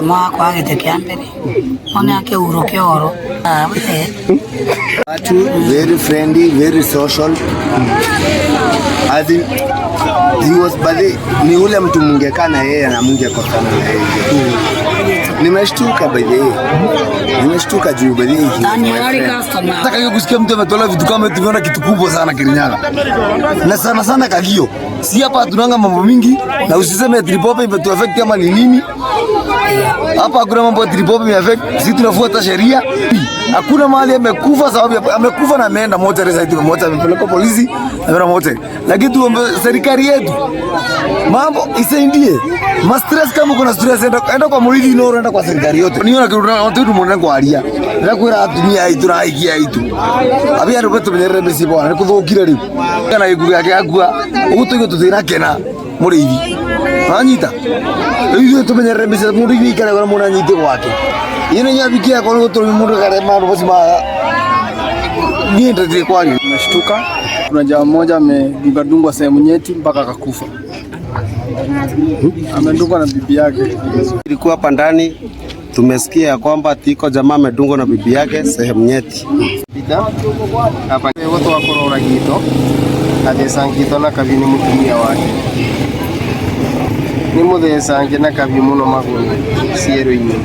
Wakwa gĩtĩ kĩa mbere one akĩhurũkia ũhoro. Watu very friendly, very social. As in, he was by the, ni ule mtu mungekaa na yeye na mungekosana na yeye. Nimeshtuka by the way. Nimeshtuka juu by the way he was my friend. Nataka hiyo kusikia mtu ametolewa vitu kama tumeona kitu kubwa sana Kirinyaga. Na sana sana Kagio. Si hapa tunanga mambo mingi na usiseme Tripope imetu affect kama ni nini. Hapa hakuna mambo ya Tripope ime affect. Sisi tunafuata sheria. Hakuna mahali amekufa sababu amekufa na ameenda mochari sasa hivi moja amepelekwa polisi na ameenda mochari. Lakini tuombe serikali yetu mambo isaidie. Ma stress kama kuna stress enda, enda kwa Muriithi Inooro, enda kwa serikali yote. Niona kitu watu tu mwone kwaria. Na kwira atumia aitu na aikia aitu. Abia ndu betumenyerere mĩciĩ bwana nĩ kũthũkire rĩu. Kana gĩkuũ gĩake akua ũguo tũigue tũtinakena Mũrĩithi. Wanyita? Rĩu ithuĩ tũmenyerere mĩciĩ mũndũ ithuĩ ikare na mũndũ anyite gwake. Ĩno nyabiki yakwa nĩ gũtũrũmi mũndũ kare maũndũ macio ma niĩ ndathiĩ kwaria. Tumeshtuka, kuna jamaa mmoja amedungadungwa sehemu nyeti mpaka akakufa. Amedungwa na bibi yake. Ilikuwa hapa ndani tumesikia ya kwamba tiko jamaa amedungwa na bibi yake sehemu nyeti. Hapa gũtwa kũrora gito athecangi na kabiũ nĩ mũtumia wake nĩ mũthecangi na kabiũ mũno magũrũ ciero-inĩ.